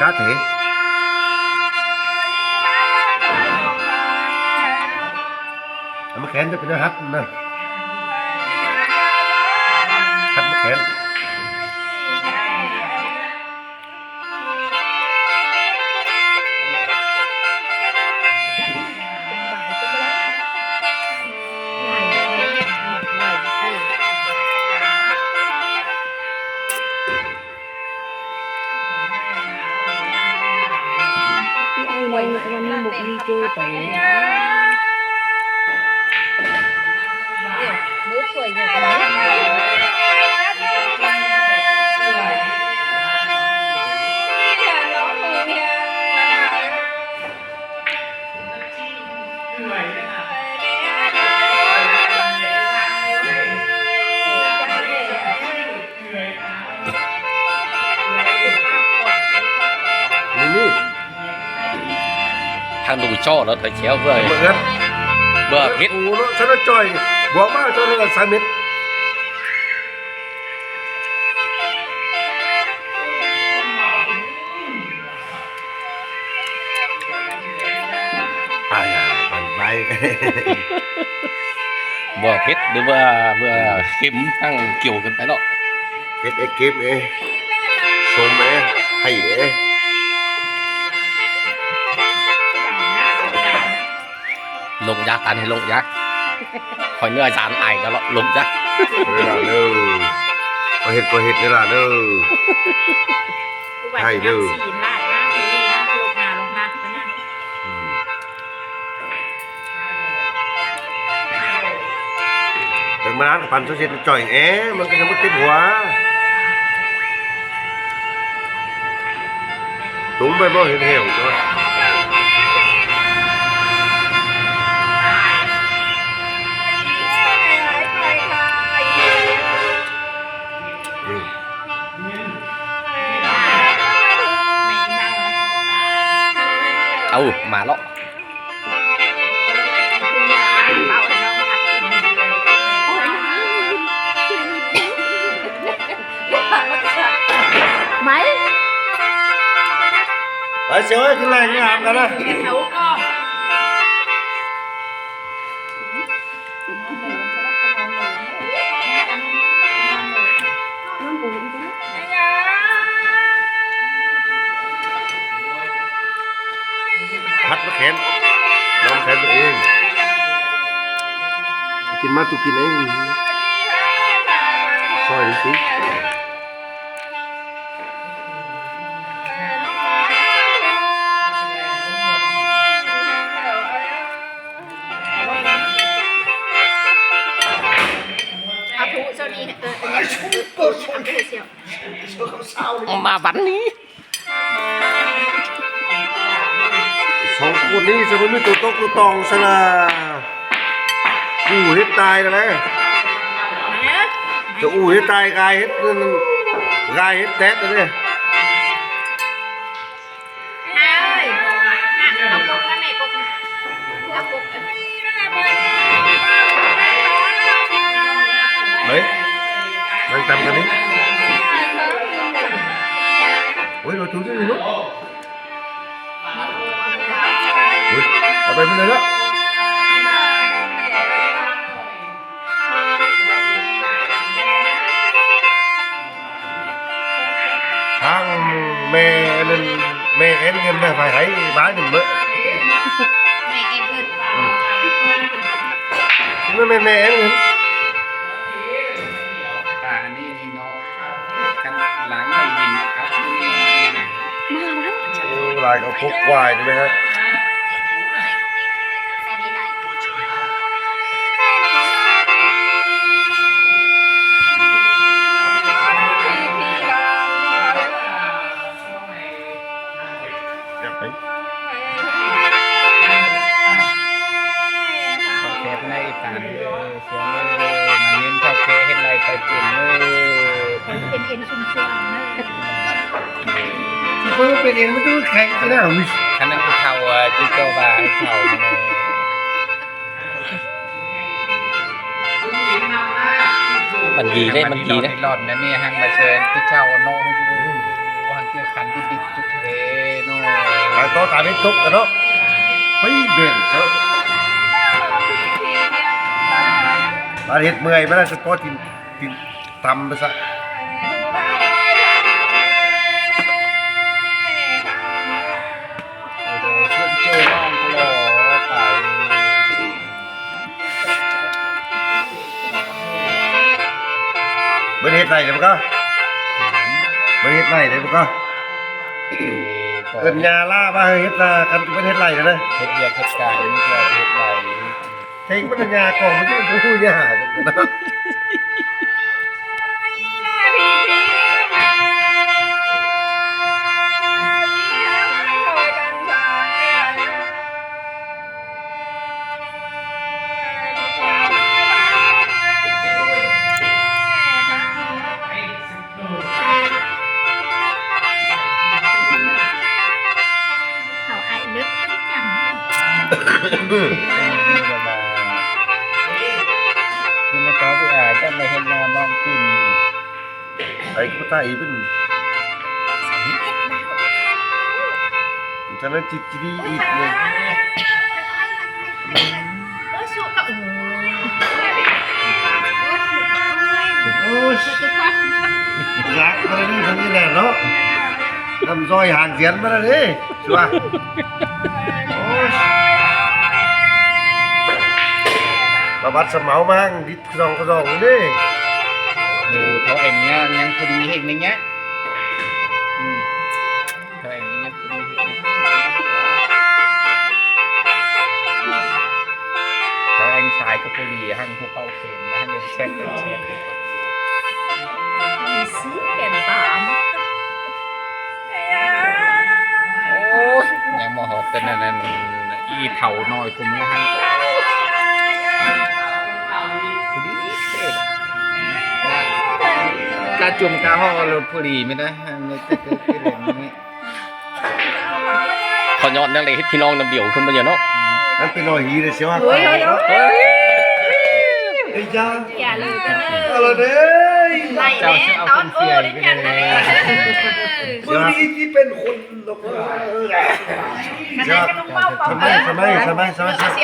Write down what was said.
ກາເຖ ເອົາມາແຂນເປັນຮັດນະ ຮັດມາແຂນ. ນີ້ ທາງດູຈໍລະຖອຍແຖວເພື່ອ ເບິ່ງເນາະ ເພື່ອເຮັດ ໂອ້ເນາະ ຊັ້ນຈ່ອຍ ບວກມາເທົ່ານັ້ນລະສາມເມັດ. ອາຍາ ປັນໄປ ບໍ່ເຜັດ ຫຼືວ່າ ຫຼືວ່າເຄັມ ທັງກ່ຽວກັນໄປເນາະ ເຜັດເອ ເຄັມເອ ສົ້ມເອ ໄຫ້ເອ. ລົງຢາ ຕານໃຫ້ລົງຢາ ຂ້ອຍເນື້ອຍານອາຍກະເລາະລົງຢາ ເດີລະເດີ ບໍ່ເຮັດກໍເຮັດເດີລະເດີ ໃຫ້ເດີ ອືມ ເບິ່ງມານານກະປັ່ນໂຊເຊັດຈ່ອຍແອ ມັນກະຍັງບໍ່ເຕັມຫົວ. ຕຸງໄປບໍ່ເຫັນແຫ້ວຕົວະ ເອົາມາເລາະ. ໄໝ ໄປ ສຽວເອີຍ ຂຶ້ນແລ້ວ ກິນອາຫານກັນນະ. ພັດມາແຂນ ລອງແຂນຕົວເອງ ກິນມາຕຸກິນເອງ ຊ່ອຍຊິ. ເອົາທຸໂຊນີ້ ເອີ ອັນນີ້ ມາບັດນີ້ ສອງຄົນນີ້ຈະບໍ່ມີຕົວຕົກຕົວຕອງຊັ້ນນະ ອູ້ເຮັດຕາຍແລ້ວ ຈະອູ້ເຮັດຕາຍ ກາຍເຮັດ ກາຍເຮັດແຕກເດ້. ເຮີ້ຍ ເອົາກົກມາແມ່ ກົກ ເອົາກົກ ເອີ ເຮີ້ຍ ນັ່ງຕຳກັນນີ້ ໂອ້ຍ ເອົາຖືກຢູ່ນີ້ເນາະ ໂອ້ຍ ເອົາໄປໝົດເລີຍເນາະ. ທາງແມ່ນັ້ນ ແມ່ແອນເງິນນະ ໃຜໃຫ້ບາດໜຶ່ງເບີ ແມ່ແອນເງິນ ອືມ ແມ່ ແມ່ແອນເງິນ ປານີ້ນີ້ເນາະ ຄັນຫຼາຍໄດ້ຍິນຄັກ ໂອ້ ຫຼາຍກວ່າກົກຄວາຍນີ້ແມ່ນ. ແຊບໃນອີສານເດີ ສຽງເດີ ມັນຍິນເຖົ້າແກ່ເຮັດໄດ້ໄປເປັນເດີ ເປັນເອັນຊຸມຊວນເດີ ຊິເປັນເອັນມັນຕ້ອງແຂງຂະໜາດນີ້ ຄັນນັ້ນຜູ້ເຖົ້າ ອາ ຈຸເຈົ້າວ່າໃຫ້ເຖົ້າແນ່. ມັນດີເດ້ ມັນດີເດ້ ຫຼອນແນວນີ້ຫັ້ນມາເຊີນເຈົ້າເນາະ ຫັ້ນເຈີຄັນດິບໆຈຸເທເນາະ ໄປຕໍ່ຕາມເຮັດຕົກກັນເນາະ ໄປເບິ່ງເນາະ ບາດເຮັດເມື່ອຍມາແລ້ວ ສະເພາະກິນ ກິນຕຳໄປຊະ. ເພິ່ນເຮັດໄລ່ແລ້ວບໍ່ກໍ ເພິ່ນເຮັດໄລ່ແລ້ວບໍ່ກໍ ເອີ້ນຍາລາມາເຮັດລາ ຄັນເພິ່ນເຮັດໄລ່ແລ້ວເດີ ເຮັດວຽກເຮັດການ ເຮັດໄລ່ ເພງມັນຍາກອງມັນຢູ່ ບໍ່ຮູ້ຍາ. ເຂົາອາຍເລິກຄືກັນ ກິນມາເກົາໄປອາ ຈະມາເຮັດໜ້າມອງກິນ ໄປກໍຕາຍເພິ່ນ ຈະນັ້ນຈິດດີອີກເລີຍ. ໂອ້ຍ ໂອ້ຍ ຢາກມາເລີຍເພິ່ນນີ້ແຫຼະເນາະ ນຳຊອຍຫາງສຽນມາເລີຍ ສວຍ ໂອ້ຍ ປະຫວັດສະເໝົາມາ ດິດສອງກະສອງເດ້ ໂອ້ ເທົ່າແອງຍາງຍັງພໍດີເຮັດນີ້ຍະ ອືມ ແຂວງນີ້ຍັງບໍ່ໄດ້ເຮັດ ແຂວງຊາຍກໍບໍ່ດີ ຫັ້ນຜູ້ເປົ່າເຂນມາ ຫັ້ນແຊກເປັນແຊກ ມີສີແກ່ນຕາມ ໂອ້ຍ ຍັງບໍ່ຮອດແຕ່ນັ້ນ ອີເຖົ້ານ້ອຍຜູ້ມື້ຫັ້ນ ກະຈຸ່ມກະຫໍ່ລົດຜູ້ດີ ແມ່ນນະ ເຂົາຍອດນັກເລງເຮັດພີ່ນ້ອງນຳດຽວຂຶ້ນມາຢູ່ເນາະ ມັນເປັນຮອຍຫີເດ້ ເສຍວ່າ ໂອ້ຍ ເອີຍ ເອີຍ ຢ່າເລີຍເດີ ເອົາລະເດີ ໄລ່ແດ່ຕອນໂອ້ດ້ວຍກັນນະເດີ ມື້ນີ້ທີ່ເປັນຄົນດອກ ເອີ ສະໄໝ ສະໄໝ ສະໄໝ ສະໄໝ